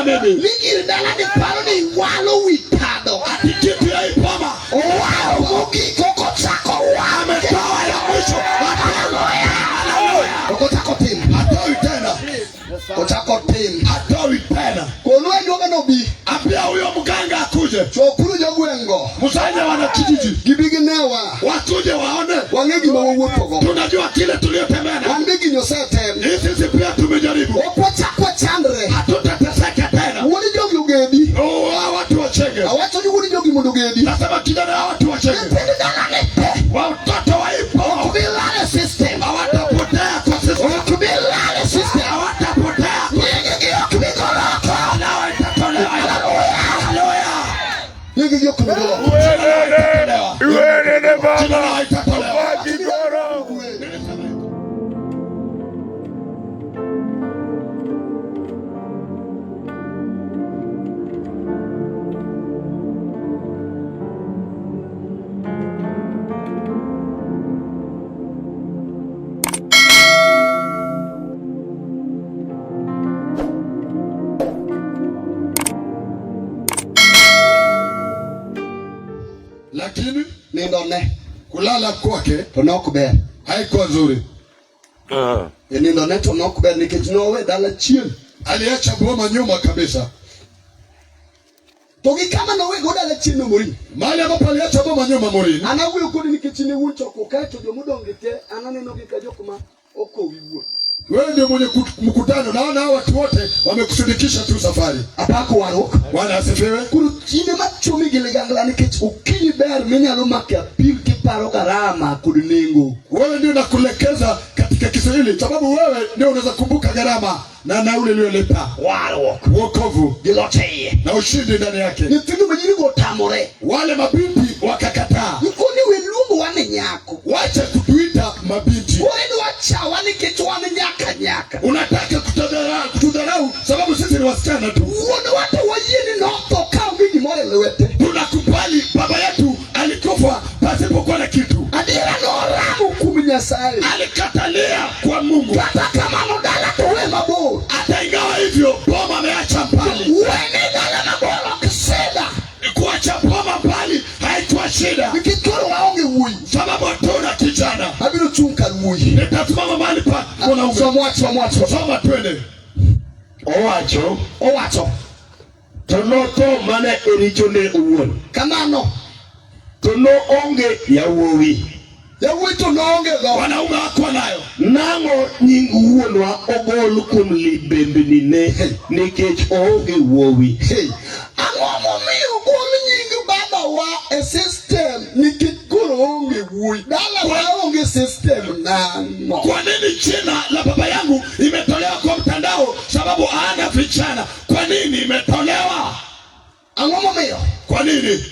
mimi. Ni gir dala ni paro ni walo wi tado. Ati kitu ya hii boma Owalo mogik ok ochako walo. Ametoa ya mwisho. Haleluya. Ok ochako tim. Hatoi tena. Ochako tim. Hatoi tena. Konu ajuoga nobi. Ambia huyo mganga akuje. Chokuru jogweng'go. Msanye wanakijiji. Gibi ginewa. Wakuje waone. Wang'e gima wawuothogo. Tunajua kile tuliyotembea na. Wan be gini osetem. Ni sisi pia tumejaribu. Ok wachak wachandre. Hatutateseka tena. Wuod jogi ogedi. Oh, hawa watu wachenge. Awacho ni wuod jogi mondo ogedi. Nasema kijana hawa watu wachenge. Nyithind dalani te. Watoto wa hii boma Ok bi lal e system. hawatapotea kwa sisi. Ok bi lal e system. Hawatapotea. Nying-gi ok bi gol oko. Dawa itatolewa. Haleluya. Nying-gi ok bi gol oko. Itatolewa. Iwenene Jina Baba. lao itatolewa. Wajigoro. Lakini Nindo ne. kulala kwake To nok ber. haikuwa nzuri. E nindo ne to nok ber nikech nowe dala chien. Aliacha boma nyuma kabisa. To gi kama nowego dala chien no Morin. Mahali ambapo aliacha boma nyuma Morini. An awuoyo kodi nikech in e wuon chokruok kae to jomodong' gi te an anenogi ka jok ma okowi wuoth. Wewe ndio mwenye mkutano, naona hawa watu wote wamekusindikisha tu safari. Apako warruok. Bwana asifiwe. Koro kinde machomi gi ligangla nikech okinyi ber minyalo mako apil kiparo garama kod nengo. Wewe ndio nakulekeza katika Kiswahili, sababu wewe ndio unaweza kumbuka gharama na nauli uliyolipa, Warruok wokovu gi loch e iye. na ushindi ndani yake. Nyithindo ma nyirigo otamore. Wale mabinti wakakataa, Nikoni we luongowa ni nyako. wacha kutuita mabinti. Koro idwa chawa nikech wan nyaka nyaka. Unataka kutudharau sababu sisi ni wasichana tu. Wuonwa to wayie ni notho kaonge gimoro e lwete. Tunakubali baba yetu alikufa pasipokuwa na kitu, Adiera noramo kuom Nyasaye. alikatalia kwa Mungu. Kata kamano dala to we mabor. Hata ingawa hivyo, boma ameacha mbali. Wene dala mabor ok shida. Kuacha boma mbali haikuwa shida, Nikech koro waonge wuoyi. sababu hatuna kijana. Abiro chung' kar wuoyi. Nitasimama mahali pa mwanaume. Som wach, som wach. Soma twende. Owacho, Owacho. to notho mana e richone owuon, Kamano. to noonge yawuowi. Yawuoyi to noonge go. Wanaume hawakuwa nayo. Nang'o nying wuonwa ogol kuom libembnine nikech oonge wuowi? Hey. Ang'o momiyo ogol nying babawa e system nikech koro onge wuoyi. Dalawa onge system nang'o? Kwa nini jina la baba yangu imetolewa kwa mtandao? Sababu hana vijana. Kwa nini imetolewa? Ang'o momiyo? Kwa nini?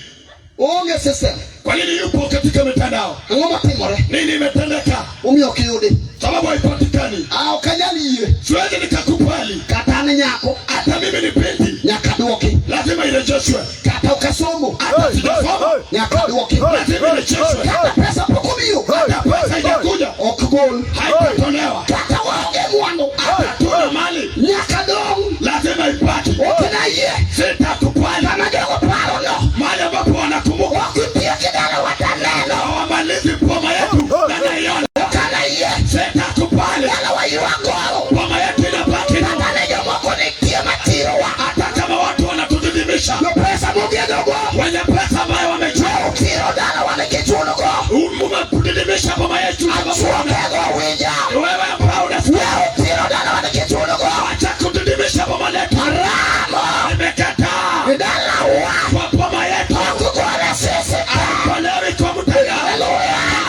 Onge system. Kwa nini yupo katika mitandao? Ang'o matimore? Nini imetendeka? Omiyo ok iyudi. Sababu haipatikani. Ah, ok anyal yie. Siwezi nikakubali. Kata an nyako. Hata mimi ni binti, Nyaka duoki. lazima irejeshwe. Kata ok asomo. Hata sijasoma, Nyaka duoki. lazima irejeshwe. Kata pesa pok obiro. Hata pesa haijakuja, Ok gol. haitatolewa. Kata waonge mwandu. Hatuna mali, Nyaka dong'. lazima ibaki. Ok nayie. Sitakubali Kama jogo paro no. mahali ambapo wanakumbuka Ok itieki dalawa taneno. hawamalizi boma yetu na naiona. Ok anayie. Sitakubali Dalawa ywagoro. boma yetu inabaki, Kata ne jomoko nitie matirowa. hata kama watu wanatudidimisha. Jopesa mogiedogo. Wenye pesa ambayo wamechukua Utiro dalawa nikech un go. umedidimisha boma yetu. Achuokego winja. Wewe ambao unasikia, We utiro dalawa nikech un go. acha kudidimisha boma letu. Aramo. Nimekataa Ni dalawa. kwa boma yetu Ok gole sisi. haitolewi kwa mtandao.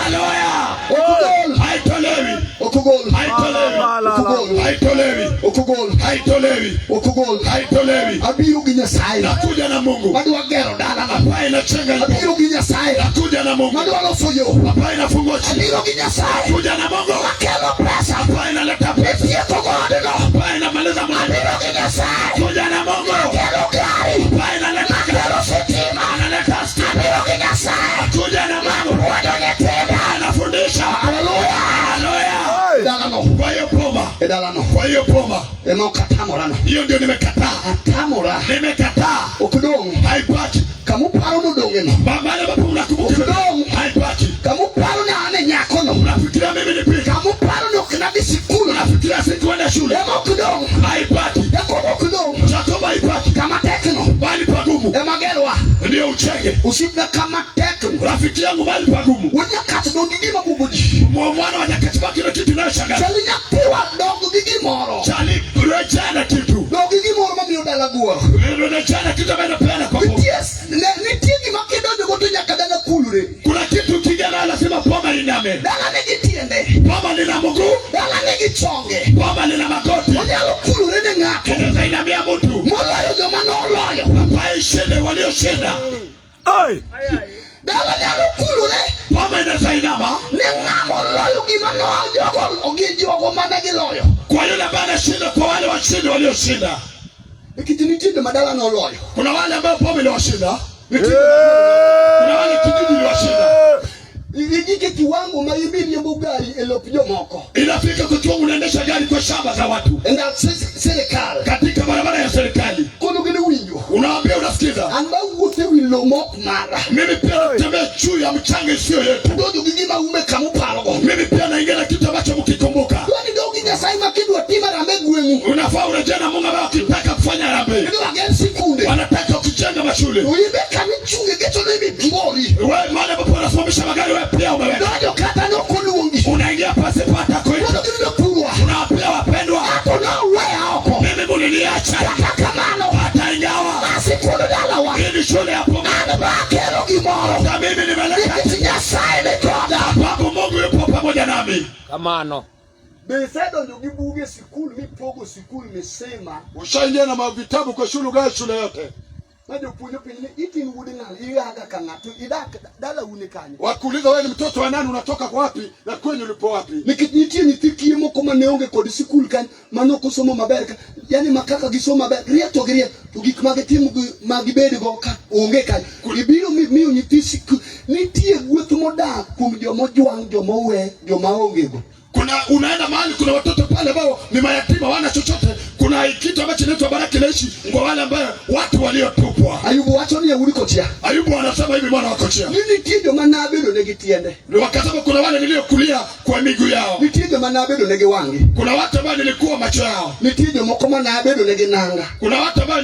Haleluya, Ok gol. haitolewi, Ok gol. haitolewi, Ok gol. haitolewi, Ok gol. haitolewi, Ok gol. haitolewi. Abiro gi Nyasaye. Nakuja na Mungu Madwa gero dalana. ambaye inachenga nyumba. Abiro gi Nyasaye. Nakuja na Mungu Madwa loso yo. ambaye inafungua njia. Abiro gi Nyasaye. Nakuja na Mungu Makelo pesa. ambaye inaleta pesa, Itieko godno. ambaye inamaliza mambo. Abiro gi Nyasaye. Nakuja na Mungu Makelo gari. ambaye inaleta Makelo sitima. analeta stima. Abiro gi Nyasaye. Nakuja na Mungu Puonjo nyithinda. anafundisha. Haleluya. Haleluya. Dalano. Kwa hiyo boma, E dalano. kwa Kwa hiyo boma. Ema ok atamora no. Hiyo ndio nimekataa. Atamora. Nimekataa. Ok dong'. Haibaki. Kamuparo nodong' no. Mahali ambapo unakumbuka. Ok dong'. Haibaki. Kamuparo ni an e nyako no. Unafikiria mimi ni binti. Kamuparo ni ok nadhi sikul. Unafikiria sikuenda shule. Ema ok dong'. Haibaki. Jakobo ok dong'. Jakobo haibaki. Kama tek no. Mahali pagumu. Ema gerwa. Ndio uchenge. Osiepna kama tek no. Rafiki yangu mahali pagumu. Wuod Nyakach dong' gi gima buogo ji. Mwana wa Nyakach baki na kitu inayoshangaza. Chali nyathiwa dong gi gimoro. Chali rejea na kitu. Dong gi gimoro mamiyo dala guoro. Rejea na kitu ambayo inapeana kwa Mungu. Nitie nitie gima kidonjogo to nyaka dala kulre. Kuna kitu kija nayo lazima boma liname. Dala nigi tiende. Boma lina mguu. Dala nigi chonge. Boma lina magoti. Onyalo kulore ne ng'ato. Inaweza inamia mtu. Moloyo joma noloyo. Ambaye shinde walioshinda. Dala nyalo kulore Boma inaweza inama ne ng'ama oloyo gima no jogo gi jogo mane giloyo. Kwa yule ambaye anashinda, kwa wale washindi walioshinda. Nikech nitie joma dala noloyo. Kuna wale ambao boma iliwashinda. Kuna wale kijiji iliwashinda. Igike kiwango ma ibiriembo gari e lop jomoko. Inafika kwa kiwango unaendesha gari kwa shamba za watu. E ndach sirikal. Katika barabara ya serikali. Kono gine winjo. Unaambia unasikiza. An bawuotho e wi lowo mok mara. Mimi pia natembea juu ya mchanga isiyo yetu. Donjo gi gima ume kamuparogo. Mimi pia naingia na kitu ambacho mkikumbuka. Dwani dog gi Nyasaye ma kidwa tim harambee gweng'u. Unafaa urejee na Mungu ambaye akitaka kufanya harambee. Idwa ger sikunde. Wanataka ukijenga mashule. To imbe kamichunge gecho ni mibori. Wewe mahali ambapo wanasimamisha magari wewe pia umeweka. Donjo kata nokoluongi. Unaingia pasipo hata kuitwa. Kono gine jothurwa. Unawaambia wapendwa, Ng'ato noweya oko. Mimi muliniacha. Kata kamano. Hata ingawa Asikund dalawa. Hii ni shule ya Mungu. An bakelo gimoro. Hata mimi nimeleta. Nikech Nyasaye ni koda. Sababu Mungu yupo pamoja nami. Kamano. Be isedonjo gi buge e sikul mipogo sikul misima Ushaingia na mavitabu kwa shule ugawa shule yote. Ma jopuonj openji ni itin wuod ng'ano iaga ka ng'ato idak dalau ni kanye. Wakuuliza wewe ni mtoto wa nani, unatoka kwa wapi na kwenye ulipo wapi? Nikech nitie nyithi kiye moko mane onge kod sikul kanyo mane ok osomo maber ka yani ma kaka gisomo maber riek to giriek to gik ma gitimo ma gibedgo ka onge kanyo. Ibiro miyo nyithi sikul nitie gweth modak kuom joma ojwang' joma owe joma ongego. Kuna unaenda mahali kuna watoto pale ambao ni mayatima hawana chochote. Kuna kitu ambacho kinaitwa baraka inaishi kwa wale ambao watu waliotupwa. Ayubu wacho ni Yahudi kochia. Ayubu anasema hivi mwana wa kochia. Ni nitie joma nabedo negi tiende. Ni wakasema kuna wale niliokulia kwa miguu yao. Nitie joma nabedo negi wang'i. Kuna watu ambao nilikuwa macho yao. Nitie jomoko ma nabedo negi nanga. Kuna watu ambao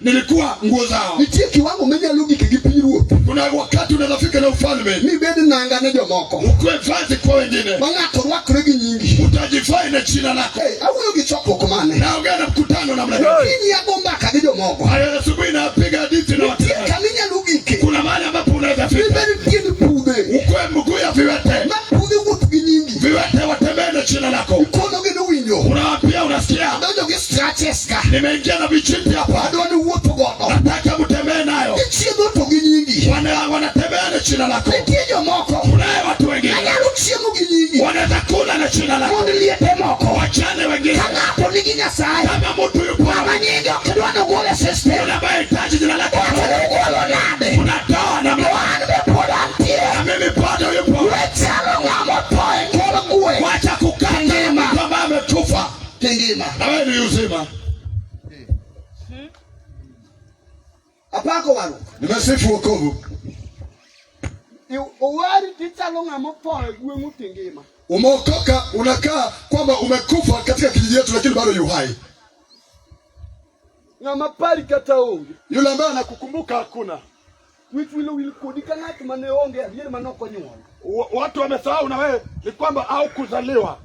nilikuwa nguo zao. Nitie kiwango minyalo gike gi piny ruoth. Kuna wakati unaweza fika na ufalme. Mibed nanga ne jomoko. Ukuwe vazi kwa wengine. Ma ng'ato rwakre gi nyingi. Utajifai na jina lako. Hey, awuoyo gi chokruok mane. Naongea na mkutano namna gani? Okinyi ago mbaka gi jomoko. Haya, asubuhi napiga hadithi na watu. Nitie kama inyalo gike. Kuna mahali ambapo unaweza fika. Mibed tiend pudhe. Ukuwe mguu ya viwete. Ma pudhe wuoth gi nyingi. Viwete watembee na jina lako. Ikono gi winjo. Unawaambia unasikia. Adonjo gi stretches ka. Nimeingia na vijiti hapa. Adwa ni wuotho godo. Nataka mtembee nayo. Gichiedho to gi nyingi. Wanatembea na jina lako. Nitie jomoko. Kunaye watu wengine. Manyalo chiemo gi nyingi. Wanaweza kula na jina lako. Mondo liete moko. Wachane wengine. Ka ng'ato nigi Nyasaye. Kama mtu yupo. Ng'ama nyinge ok dwa nogol e system. Yule ambaye hahitaji jina lako. Wacho ni ugolo nade. Unatoa na To an be pod antie. Na mimi bado yupo. We chalo ng'ama otho e kor gweng'. Wacha kukata Ngima. mtu ambaye amekufa. Tingima. Na wewe ni uzima. Apako warruok. Nimesifu wokovu. Owari tichalo ng'ama otho e gweng'u tingima. Umeokoka, unakaa kwamba umekufa katika kijiji chetu lakini bado yu hai. Ng'ama pari kata onge. Yule ambaye anakukumbuka hakuna. Wich wilo wil kodi ka ng'at mane onge adier mane ok onyuol. Watu wamesahau na wewe ni kwamba haukuzaliwa.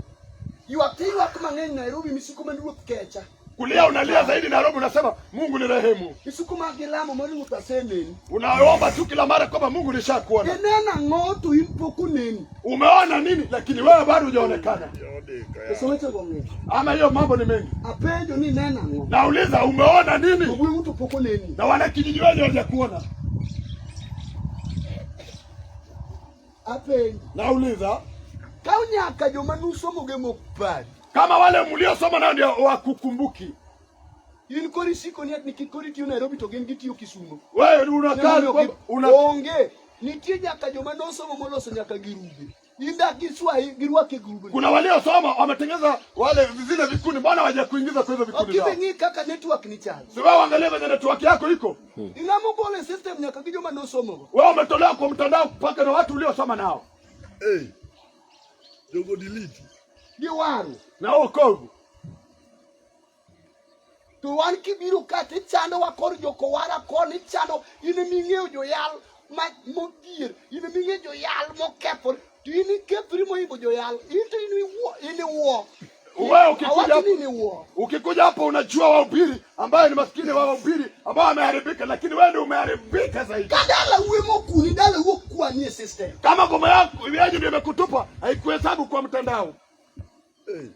Ywak ywak mang'eny Nairobi misiko man ruoth kecha. Kulia unalia zaidi Nairobi, unasema Mungu ni rehemu. Misiko mag gilamo mar ruoth aseneni. Unaomba tu kila mara kwamba Mungu nishakuona. Ineno ang'o to in pok oneni. Umeona nini lakini wewe bado hujaonekana. Koso wechego ng'eny. Ama hiyo mambo ni mengi. Apenjo ni ineno ang'o. Nauliza umeona nini? To gweng'u to pok oneni. Na wanakijiji wenu hawajakuona. Apenjo. Nauliza Kaw nyaka joma nusomo ge mok pari. Kama wale mliosoma nao ndio wakukumbuki. In koro isiko ni nikech koro itiyo Nairobi to gin gitiyo Kisumo. Wewe unakaa Emomiyo kwamba una onge. Nitie nyaka joma nosomo moloso nyaka girube. Indak gi Swahili girwaki e grubni. Kuna waliosoma wametengeneza wale zile vikundi, mbona hawajakuingiza kwa hizo vikundi Ok zao? ibe ng'i kaka network ni chalo. Si wewe uangalie venye network yako iko. Ing'ama ogol e system nyaka gi joma nosomogo. Wewe umetolewa kwa mtandao mpaka na watu uliosoma nao. Hey. Jogo delete. Gi waru. Na wokovu. To wan kibiro ka tichandowa kor jokowara koni ichando in eming'eyo joyal ma modhier in eming'eyo joyal mokethore to in ikethri mohingo joyal in to in iwuo in iwuo. Wewe ukikuja Awacho hapo ni in iwuo. ukikuja hapo unajua wahubiri ambaye ni maskini wa wahubiri ambao wameharibika, lakini wewe ndio umeharibika zaidi. Ka dalau emokuni dalau ok kwani e system. Kama ngoma yako yenye ndio imekutupa haikuhesabu kwa mtandao. Hey.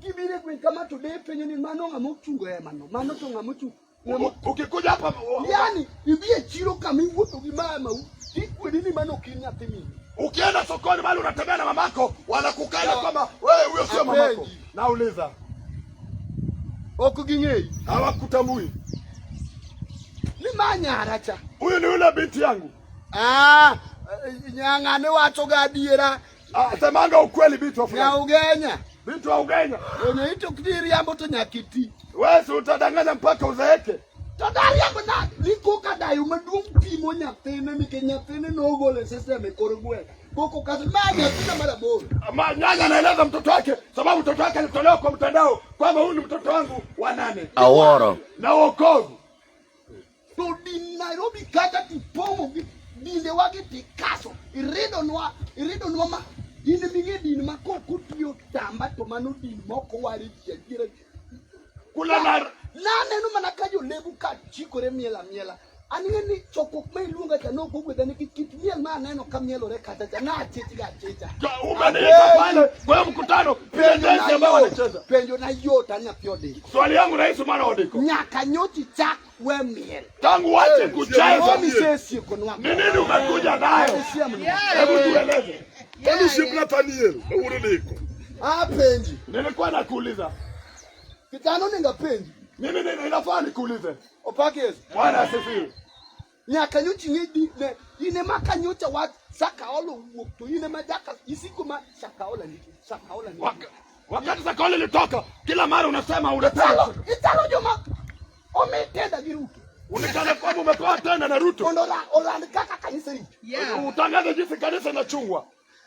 Kibiro e gweng' kama to de penjo ni mano ng'ama ochungo hema no mano to ng'ama ochungo ng'ama Ukikuja hapa yani idhi e chiro kama iwuotho gi mamau tikwedi ni mano ok in nyathi minu. Ukienda sokoni mahali unatembea na mamako, wanakukana kwamba wewe huyo sio mamako. Apenji. Nauliza, Ok ging'eyi. hawakutambui. Ni ma nyara cha. Huyu ni yule binti yangu. Ah, nyang'ane wacho ga adiera. Ah, semanga ukweli binti wa fulani. Nyaugenya. Binti wa Ugenya. Onye ito kiriambo to nyaka iti. Wewe si utadanganya mpaka uzeeke. To dariambo na ni koka dayo maduong' pimo nyathine nikech nyathine nogol e system e kor gweng'. Koko kaso ma nyathina mar aboro. Ma, nyanya anaeleza mtoto wake sababu mtoto wake alitolewa kwa mtandao kwamba huyu ni mtoto wangu wa nane. Awuoro. Na wokovu. To din Nairobi kata tipong'o gi dinde wagi tikaso iridonwa iridonwa ma in ming'e din ma kok otiyo tamba to mano din mok owar e ji adiera. Kula na Naneno mana ka jolebu ka chikore miel amiela. An ing'e ni chokruok ma iluonga cha nok ogwedha nikech kit miel ma aneno ka mielore kacha cha nachich ga achicha. Umeniita pale kwa hiyo mkutano Penjo penjo na ambao yot, wanacheza. penjo na yot an nyathi odiko. Swali yangu rahisi mwana odiko. Nyaka nyocha ichak we miel. Tangu wache kucheza Ang'o misesiekonwa? ni nini umekuja nayo? Hebu tueleze. Mano osiep Nathaniel ma wuod Odeko. Apenji. Nilikuwa nakuuliza. Kitano onego apenji. Mimi inafaa nikuulize. Opak Yesu. Bwana asifiwe. Nyaka nyocha ing'e di ne in ema ka nyocha wach Sakaola owuok to in ema jaka isiko ma Sakaola nitie Sakaola nitie. Wakati Sakaola ilitoka, kila mara unasema unataka. Ichalo joma omi tenda gi Ruto. Unikana kwamba umepewa tenda na Ruto. Mondo oland kaka kanisa richo. Utangaze jinsi kanisa inachungwa.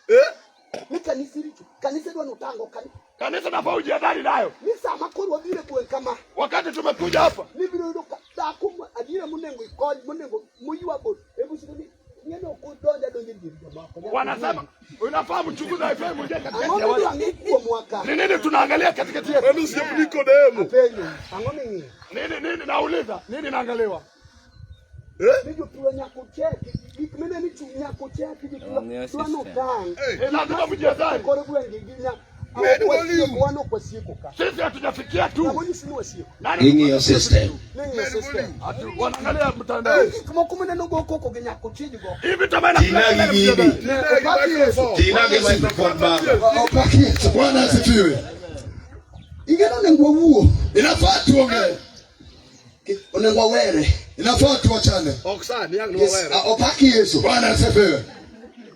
Eh? Ni kanisa richo. Kanisa dwa notango kanisa. Kanisa nafaa ujiadhari nayo. Ni sama koro wabiro e gweng' kama Wakati tumekuja hapa nibiro yudo ka dhako adiera monego ikony monego moywago hebu siko ni ing'e ok odonj adonja e dier jomoko. Wanasema unafaa mchunguze haifai mwingie katikati Ang'o ya watu. midwa ng'i kuomwa ka? Ni nini tunaangalia katikati yetu? Mano osiep Nikodemo. Apenjo, ang'o ming'iyo? Nini nini nauliza? Nini naangaliwa? Eh? Ni jothurwa nyaka ocheki gik mineno ni nyaka ocheki jothurwa Ong'eyo dwa system. notang'. Hey. Lazima mjiadhari. Kor gwenge gi nya Med ok volume. wasieko wan ok wasieko ka. Sisi hatujafikia tu. Ang'o nyisi ni wasieko? Nani Ging'iyo system. Ni ng'iyo Med system. volume. Atu, wanaangalia mtandao. Gik moko mineno go koko gi nyaka ochij go. Hivi tamaa Tina gi gini. Ne opak Yesu. Tina gi microphone baba. Opak Yesu. Bwana asifiwe. Ing'e ni onego wawuo. Inafaa tuongee. Onego wawere. Inafaa tuachane. Ok sani ang' Yes, nwawere. opak Yesu. Bwana asifiwe.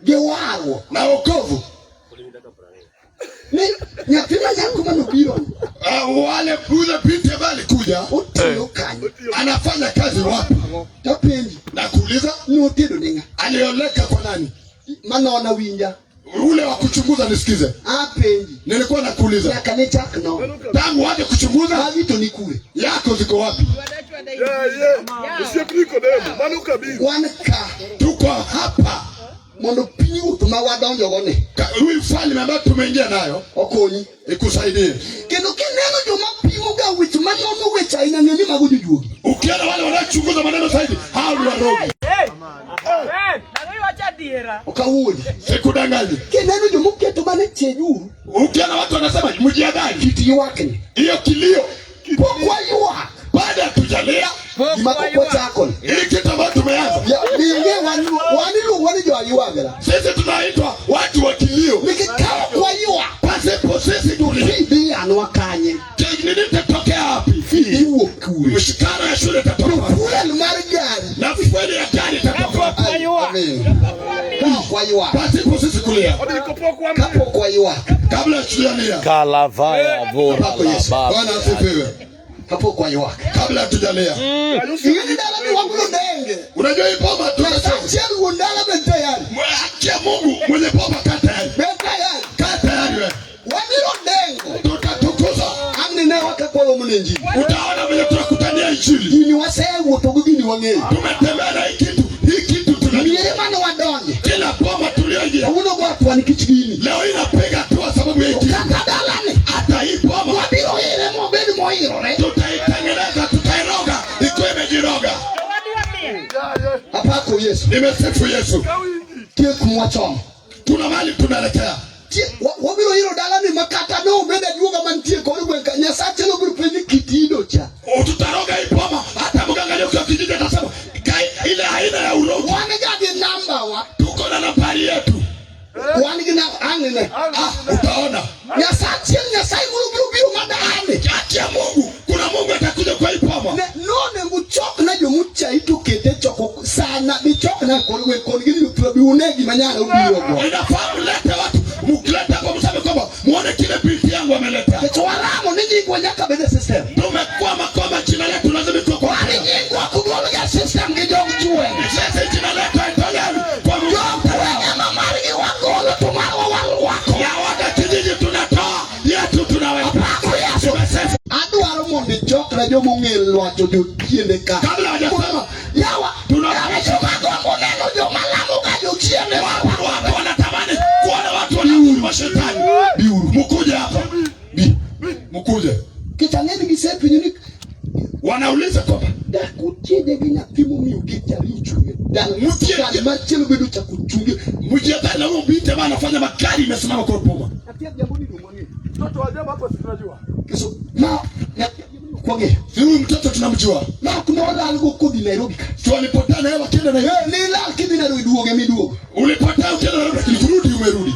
Gi warruok. Na wokovu. Ni nyathi ma nyako manobiro Ah, wale yule binti ambaye alikuja otiyo kanye? anafanya kazi wapi? Tapenji. Na kuuliza Notedo ne ng'a? alioleka kwa nani? Manona winja. Ule wa kuchunguza nisikize. Apenji. Nilikuwa nakuuliza Nyaka ne chak nono. tangu waje kuchunguza Magi to ni kure. yako ziko wapi? Yeah, yeah. Osiep Nikodemo, mano kabiro. Wan ka Tuko hapa mondo pinyruoth ma wadonjogo ni Huyu mfalme ambaye tumeingia nayo okonyi. ikusaidie. Kendo kineno joma pimo ga weche manono weche aina ng'e ni mago jojuogi. Ukiona wale wanaochunguza maneno zaidi, hao ni warogi. Ok awuondi. Sikudanganyi. Kineno joma oketo mana chejuru Ukiona watu wanasema mjiadhari, kit ywakni. hiyo kilio Pok waywak. baada ya tujalia Gima pok wachako ni. hii kitu ambayo tumeanza Ya, binge wan wan iluongo ni jo aywagra. sisi, tunaitwa watu wa kilio. Nikech ka ok waywak Pasipo sisi kulia, fee dhi yanwa kanye? nini itatokea wapi? Fee dhi wuok kure? Mshikano ya shule itatoka wapi? Fuel mar gari. Na fueli ya gari itatoka wapi? Amen. Ka ok waywak. Pasipo sisi kulia. Kapok waywak. Kabla hatujalia. Kalavaya vora Apako Yesu. la Bwana asifiwe. Kapok waywak. Kabla hatujalia. Ing'e ni dala ni wabiro denge. Unajua hii boma tumesema. Nyasaye wuon dala be tayari. Haki ya Mungu mwenye boma kaa tayari. Be tayari. Kaa tayari wewe. Wabiro dengo. Tutatukuza. Ang' ni newa kaka waromo ne injili. Utaona vile tunakutania injili. Gini wasewuotho go gini wang'eyo. Tumetembea na hii kitu. Hii kitu tunajua. Miere mane wadonje. Kila boma tulioingia. Kawuono go hatua nikech gini. Leo hii napiga hatua sababu ya hii kitu. Kata dalani. Hata hii boma Wabiro ire mobed moirore. tutaitengeneza, tutairoga ikiwa imejiroga. Apako Yesu. Nimesifu Yesu. Tie kumwachomo. Tuna mahali tunaelekea. Wabiro iro dalani makata no obed ajuoga mantie kor gweng' ka Nyasache nobiro penji kit ido cha. Tutaroga hii boma, hata mganga aliyokuwa kijiji atasema ile aina ya urogi. Wan ga gi namba wa. Tuko na nambari yetu. Wan gi namba ang' ne. Ah, utaona. Nyasache Nyasaye moro biro biro madalani. Haki ya Mungu, kuna Mungu atakuja kwa hii boma. Ne nonego uchok na jomuchai to kete choko sana bichok na kor gweng' kon gi jothura bi une gima nyalo biro go. Inafaa mlete watu, mkilete hapo mseme kwamba muone kile binti yangu ameleta. Nikech waramo ni nyingwa nyaka bed e system. Tumekwama kwamba jina letu lazima ikuwe kwa Wani nyingwa ok gol ga system gi jog chwe. Sisi jina letu haitolewi kwa Jog gweng' ema margi wagolo to marwa warwako. Ya wana kijiji tunatoa yetu tunaweka. Apako Yesu. Tumesifu. Adwaro mondo ichokna joma ong'e lwacho jochiende ka. Kabla hawajasema Yawa, Tuna- yawa joma gombo neno joma lamo ga jochiende. watu wako wanatamani kuona watu wanakunywa mashetani. Biuru. Mkuje hapa. Bi. Mkuje. Nikech ang'e ni gisepenjo ni Wanauliza kwamba dak utiede gi nyathi momiyo gik jaricho e dala. Mutiede. Gari machielo bedo chako chunge. mjiadhari na huyo binti ambaye anafanya magari imesimama kwa boma. Nyathi adhiambo ni dong' wang'eyo. Mtoto wa jamaa hapa si tunajua. Kiso ma nyathi adhiambo ni ok wang'eyo. Si huyu mtoto tunamjua. Ma ok nolal go kodhi Nairobi ka. Si walipotea na yeye wakienda na yeye. Eh, nilal kidhi Nairobi duoge miduogo. Ulipotea ukienda Nairobi lakini kurudi umerudi.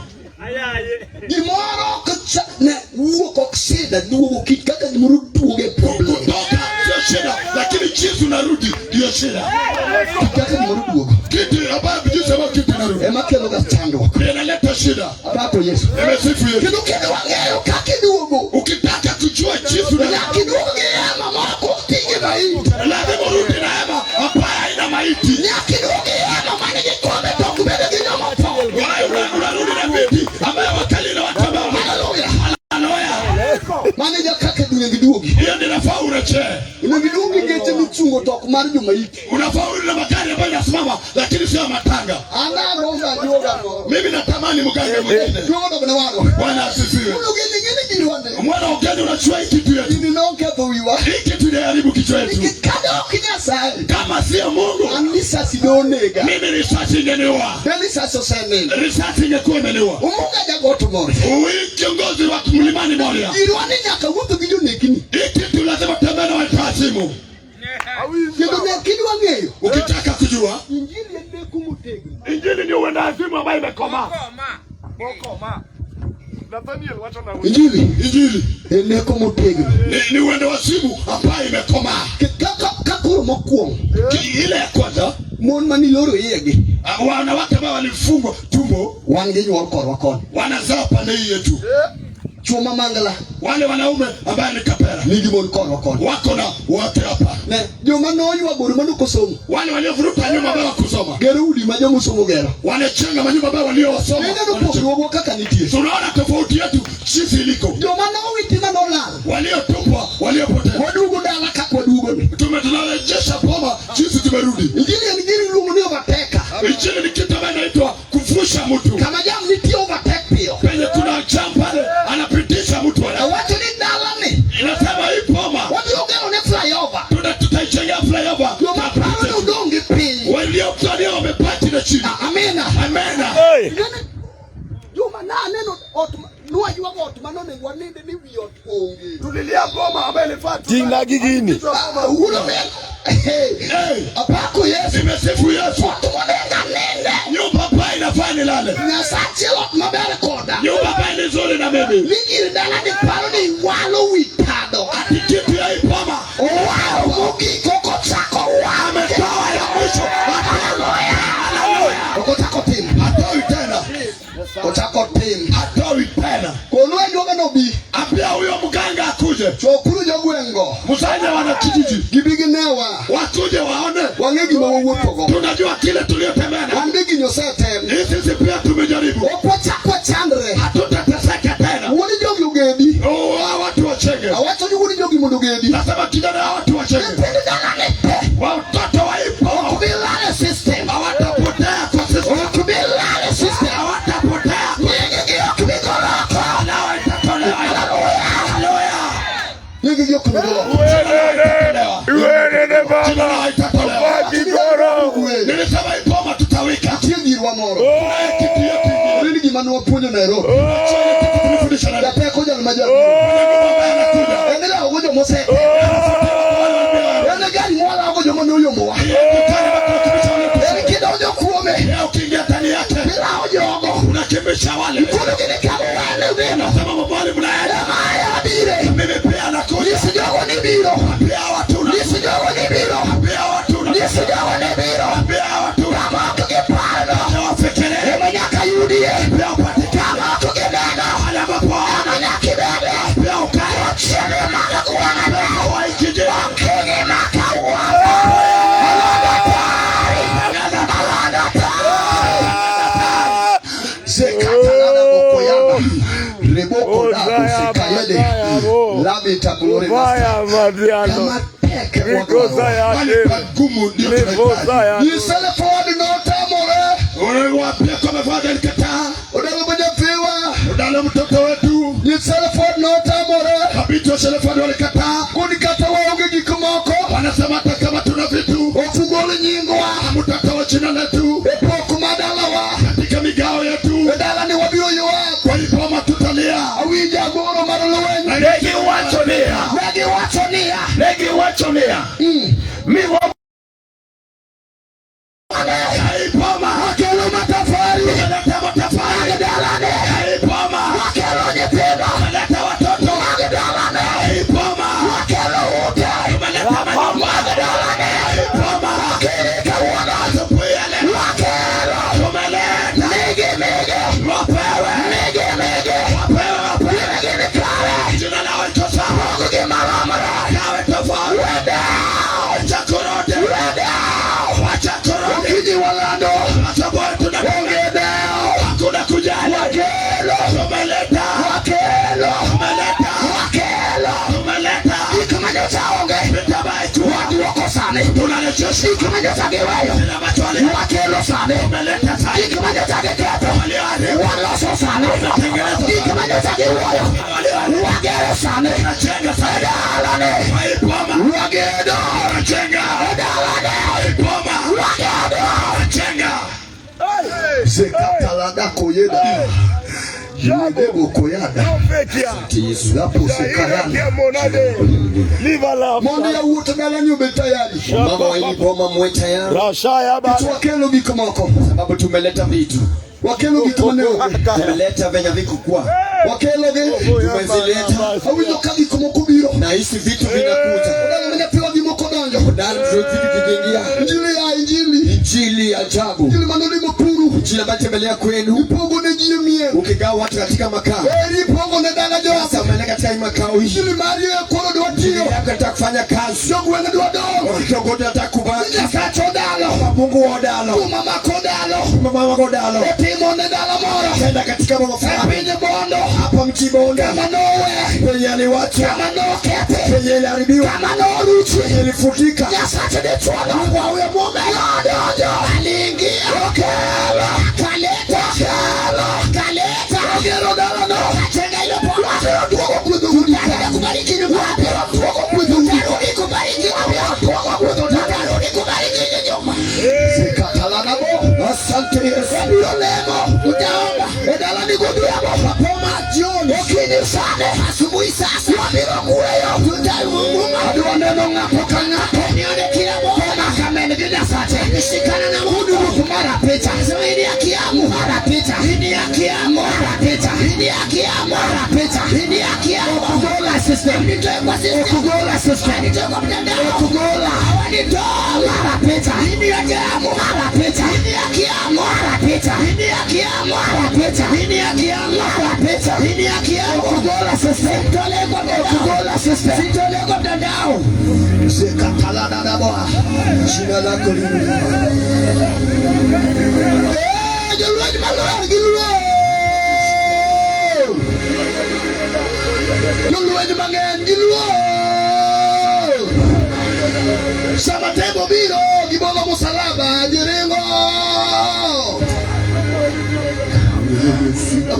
Gimoro ok cha ne wuok ok shida duogo kit kaka gimoro duogo e problem. Kutoka sio shida, lakini jinsi unarudi ndio shida. Kit kaka gimoro duogo. Kitu ambayo jinsi ambayo kitu inarudi Ema kelo ga chandruok. ndio inaleta shida. Apako Yesu. Nimesifu Yesu. Kendo kendo wang'eyo kaka iduogo. Ukitaka kujua jinsi unarudi, Nyaka iduog gi hema ma ok oting'e maiti. lazima urudi na hema ambayo haina maiti. Nyaka iduog gi hema manigi kombe to ok bed gi joma otho. Wewe unarudi na viti ambayo wakali na watu ambao Haleluya. Haleluya. Mano e kaka onego iduogi. Hiyo ndio inafaa urejee. Onego iduog gi geche michungo to ok mar jomaiti. Unafaa urudi na magari ambayo inasimama lakini sio ya matanga. An agombo ajuoga moro. Mimi natamani mganga mwingine. Juogo dok ne wadwa. Bwana asifiwe. Kuno gini gini girwa ne. Mwana ugeni unajua hii kitu yetu. Gini noketho wiwa. Hii kitu inaharibu kichwa yetu. Nikech ka ok Nyasaye. Kama sio Mungu, An lisasi donega. mimi risasi ingeniua. De lisasi osenindo. Risasi ingekuwa imeniua. Omuga jagot moro. Huyu kiongozi wa mlimani Moria. Girwa ni nyaka wuotho gi jonekni. Hii kitu lazima tembee na watu wazimu. Kendo ne kidwa ng'eyo. Ukitaka kujua, Injili en neko motegno. injili ni uenda wazimu ambayo imekomaa. Bokoma. Nathaniel wacho na wewe. Injili Injili en neko motegno. ni uenda wazimu ambayo imekomaa. Kaka koro mokwongo Ile ya kwanza, mon maniloro iyegi wanawake ambao walifungwa tumbo wan gi nyuol korwa koni. wanazaa pande hii yetu. Chuo ma mangla Wale wanaume ambaye ni kapera nigi mon korwa koni. wako na wake hapa. Ne joma noywagore manokosomo Wale waliovuruta nyuma ambao wakusoma gero udi ma jomosomo gero. wanachenga manyumba ambayo waliowasoma. Ineno pogruogwa kaka nitie. Tunaona tofauti yetu jinsi iliko, Joma nowiti ma nolal waliotupwa, waliopotea. waduogo dala kaka waduogoni. Tunarejesha boma jinsi tumerudi. Injili en giri iluongo ni overtaker. Injili ni kitu ambayo inaitwa kuvusha mtu. Kama jam nitie overtake piyo. Penye kuna jam pale anapitisha mtu ana. Awacho ni dalani Inasema hii boma wabiro gero ne flyover. tutaijengea flyover. Joma paro ni odong' gi piny. Waliotolewa wamepaki na chini. Amina. Amena. Ing'eni Juma na aneno ot nwaywago ot manonego waninde ni wi ot onge. Tulilia boma ambayo ilifaa tu. Ting'na gi gini. Ah, wuod omin. Hey. Apako Yesu. Nimesifu Yesu. Ot monego aninde. Nyumba ambayo inafaa nilale. Nyasaye ot maber koda. Nyumba ambayo ni nzuri na mimi. Ni gir dala ni paro ni walo wi tado. Ati kitu ya hii boma Owalo mogik ok ochako walo. ametoa ya mwisho. Haleluya. Ok ochako timo. Hatoi tena. Konu ajuoga nobi. Ambia huyo mganga akuje. Chokuru jogweng'go. Msanye wanakijiji. Gibi ginewa. Wakuje waone. Wang'e gima wawuothogo. Tunajua kile tuliyotembea na. Wan be gini osetem. Ni sisi pia tumejaribu. Ok wachak wachandre. Hatutateseka tena. Wuod jogi ogedi. Oh, hawa watu wachenge. Awacho ni wuod jogi mondo ogedi. Nasema kijana hawa watu wachenge. Nyithind dalani te. Watoto wa ipo. Ok bi lal e system. Hawatapotea kwa system. Ok bi lal e system. Hawatapotea. Nyingegi ok bi gol oko. Dawa itatolewa. Haleluya. Nyingegi ok bi gol oko. Iwenene Jina baba. lao itatolewa. Gigoro. Nilisema ipoma tutawika. Nitie girwa moro. Tunaye kitu yetu ingine. Nini gima nwapuonjo Nairobi. Tulifundisha na Japek ojal ma jabiro. anakuja. En ilawo go jomosete. En e gari mwalawo go joma noyombowa. En kidonjo kuome. Ukiingia ndani yake Milawo jogo. unakimbisha wale. Kono gini kama wale udhino. Nasema mabali mnaenda. Ema abire. Mimi pia nakuja. Nyis jogo ni biro. Pia watu na Nyis jogo ni biro. pia watu na Nyis jogo ni biro. pia watu na Kama ok giparo. wafikirie Ema nyaka yudie. pia upatikane Kama ok gineno. wale ambapo Ema nyaka ibede. pia ukae Ochieng' maka gweng'no. waikije Okinyi maka wuotho. Alanda tari. Alanda tari. Zekatalana bokoyana. Reboko da kusikayede. Labita glory master. Vaya madiano. Kama teke Mikosa wadwaro. wale yake. pagumu ndio Mifosa tunahitaji. yake. Nyisele forward notamore. Unawaambia kwamba fadha alikataa Odalo bojafiwa. udalo mtoto wetu Nyisele forward notamore. mabinti wa Shelefani walikataa Koni kata waonge gik moko. wanasema hata kama tuna vitu Ok ugol nyingwa. hamtatoa jina letu E pok madalawa. katika migao yetu E dalani wabiro ywak. kwa ipoma tutalia Awinjo agoro mar lweny. Ne giwacho niya. Ne giwacho niya. Ne giwacho niya. Mi ipoma Wakelo matafari. tumeleta matafari Mag dalane. ipoma Wakelo nyithindo. tumeleta watoto Mag dalane. ipoma Wakelo ute. tumeleta manyumba Mag dalane. ipoma Okinyi kawuono. asubuhi ya leo Wakelo. tumeleta Migi migi. wapewe Migi migi. wapewe wapewe Migi mikare. jina lao iko sawa Pogo gi maromre. kawe tofauti Wendao. wacha kurudi Wendao. wacha kurudi Okinyi walando. asubuhi tunakuja Onge deo. hakuna kujali Wakelo. tumeleta Wakelo. tumeleta Wakelo. tumeleta Gik manyocha onge. vitabaitwa Waduoko sani. tunarejesha Gik manyocha giweyo. kile ambacho wali Wakelo sani. tumeleta sasa Gik manyocha giketho. walioharibu Waloso sani. Gik manyocha giwuoyo. Wagero sani. tunajenga sasa Dalane. waipoma Wagedo. tunajenga Dalane. waipoma Wagedo. tunajenga Zekatalada koyeda. Yedebo koyada. Fetia. Lapo sekarana. Monade. Liva la. Mondo yawuot dalani obed tayari. Mama wa hili boma muwe tayari, Rashaya ba. Wakelo gik moko. sababu tumeleta vitu, Wakelo gik mane onge. tumeleta venye vikukuwa, Wakelo gi. tumezileta Awinjo ka gik moko biro. na hizi vitu vinakuja. Odala manyapiwa gimoko donjo. Ndani vitu vikiingia, Injili ya injili. injili ya ajabu, Injili manolimo puru. injili ambayo tembelea kwenu, Ipogo ne ji e mier. ukigawa watu katika makao. Eri ipogo ne dala Sasa jogo. umeenda katika hii makao hii, Injili mari e koro dwa injili tiyo. yako inataka kufanya kazi, Jogweng' dwa dongo. kiongozi anataka kubaki, Nyasache odalo. Mungu wa odalo, Kuma mako dalo. mama wako odalo, Otimo ne dala moro. tenda katika boma E fulani piny Bondo. hapa mji Bonda, Kama nowe. penye aliwachwa, Kama nokethi. penye iliharibiwa, Kama noruchi. penye ilifutika. Nyasache dichuono. Mungu wa huyo mume. Nodonjo. Aliingia. Okelo. Kaleta. Okelo. Kaleta. Ogero dalano. Kajenga ile boma. Wabiro duogo gwedho udi. Kubariki nyumba. Wabiro duogo gwedho udi. Tarudi kubariki. Wabiro duogo gwedho udi. Tarudi kubariki nyumba. Zekatalana bo. Asante Yesu. Wabiro lemo. Utaomba. E dalani godhiambo. Mapema jioni. Okinyi sane. Asubuhi sasa. Wabiro gweyo. Tutaivunguma. Adwa neno ng'ato ka ng'ato. Nione kila mmoja. Kama gi Nyasache. Nishikana na Mungu. Mara picha. Sema hii ni haki yangu. Mara picha. Hii ni haki yangu. Mara picha. Hii ni haki yangu. Marapeta. Hii ni haki yangu. Okugola system. Nitoe kwa system. Okugola system. Nitoe kwa mtandao. Okugola. Hawanitoi. Marapeta. Hii ni haki yangu. Marapeta. Hii ni haki yangu. Marapeta. Hii ni haki yangu. Marapeta. Hii ni haki yangu. Marapeta. Hii ni haki yangu. Okugola system. Sitolewi kwa mtandao. Okugola system. Sitolewi kwa mtandao. Zekatalada jina lako liinuliwe. Eh, jolweny maler gi luor. Jolweny mang'eny gi luor. Sama tebo biro gibolo musalaba jiringo.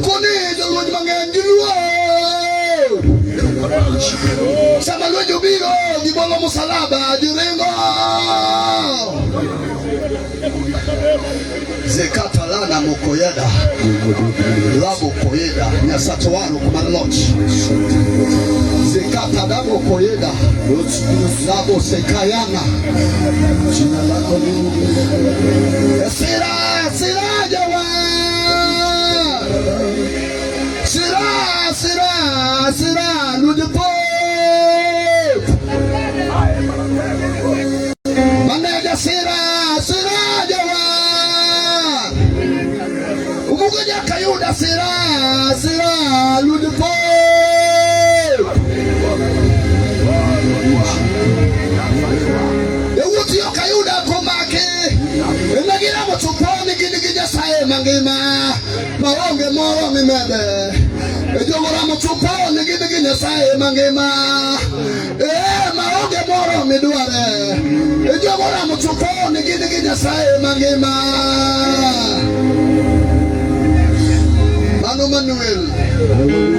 Koni jolweny mang'eny gi luor. Sama lweny obiro gibolo musalaba jiringo. Zekatalana mokoyeda labo koyeda nyasatowaro kumar loch zekatadabo koyeda labo sekayana Jina lako liinuliwe. sira sira jawa sira sira sira lujipop maneja sira sira jawa umugoja kayuda sira sira lujipop Yawuoti ok ayuda komaki Nagiramo chuponi gin gi Nyasaye mangima maonge moro mimede Jogoramo chuponi gin gi Nyasaye mangima maonge moro midware Jogoramo chuponi gin gi Nyasaye mangima Mano Manuel.